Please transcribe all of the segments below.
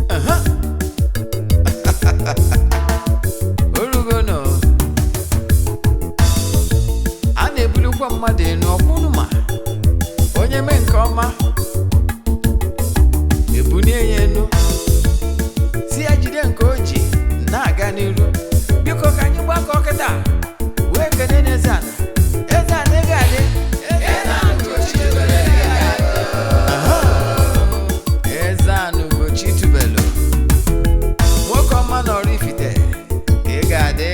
Aha. Orugono a na-ebulikwa mmadụ enu ọkwụnụ ma onye mee nke ọma ebunie ya enu si ya jide nke o ji na-aga n'iru. Biko ka anyị gbakọ kịta wee kene n'eze ana. Eze ana ego adị. Aha. Eze ana Ugochi tubelu, nwoke ọma nọrọ ifite, ị ga-adị.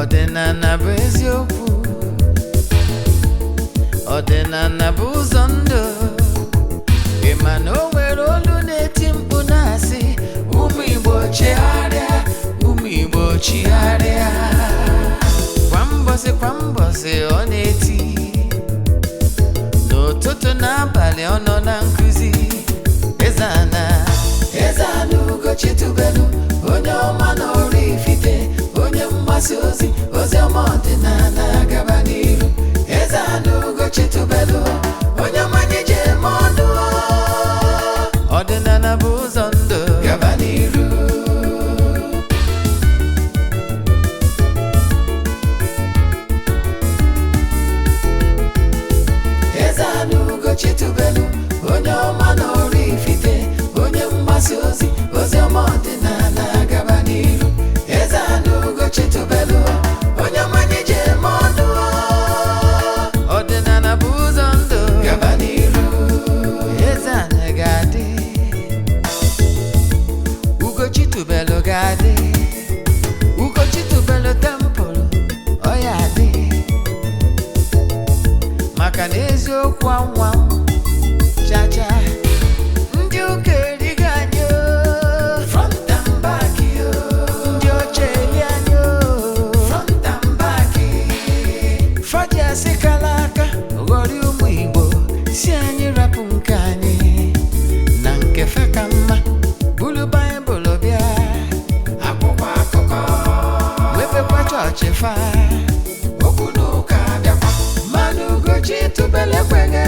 Ọdịnala bụ eziokwu, ọdịnala bụ ụzọ ndụ. Ị ma na o nwere olu na-eti mkpu na-asị ụmụ Igbo chigharịa, ụmụ Igbo chigharịa. Kwa mbọsị kwa mbọsị ọ na-eti, n'ụtụtụ n'abalị ọ nọ na nkụzi. Eze ana, Eze ana Ugochi tubelu, onye ọma na Oraifite, onye mgbasa ozi ozi ọma ọdịnala gaba n'iru. Eze ana Ugochi tubelu, onye ọma anyị ji eme ọnụ. Ọdịnala bụ ụzọ ndụ gaba n'iru. Eze ana Ugochi tubelu, onye ọma na Oraifite, onye mgbasa ozi ozi ọma ọdịnala gaba n'iru. Eze ana Ugochi tubelu, onye ọma anyị ji eme ọnụ. Ọdịnala bụ ụzọ ndụ gaba n'iru. Eze ana ga-adị, Ugochi tubelu ga-adị, Ugochi tubelu tempụl ọ ya adị, maka na eziokwu anwa chacha ndị ụka erigo anyị o, front and back o, ndị ọcha eri anyị o, front and back. Faji asị kala aka ghọrọ ụmụ Igbo si anyị rapụ nke anyị na nke fe ka mma. Buru Baịbụl bịa, akwụkwọ akụkọ mepekwa chọọchị fa, okwu na ụka bịakwa. Mmanụ Ugochi tubelu ekweghị.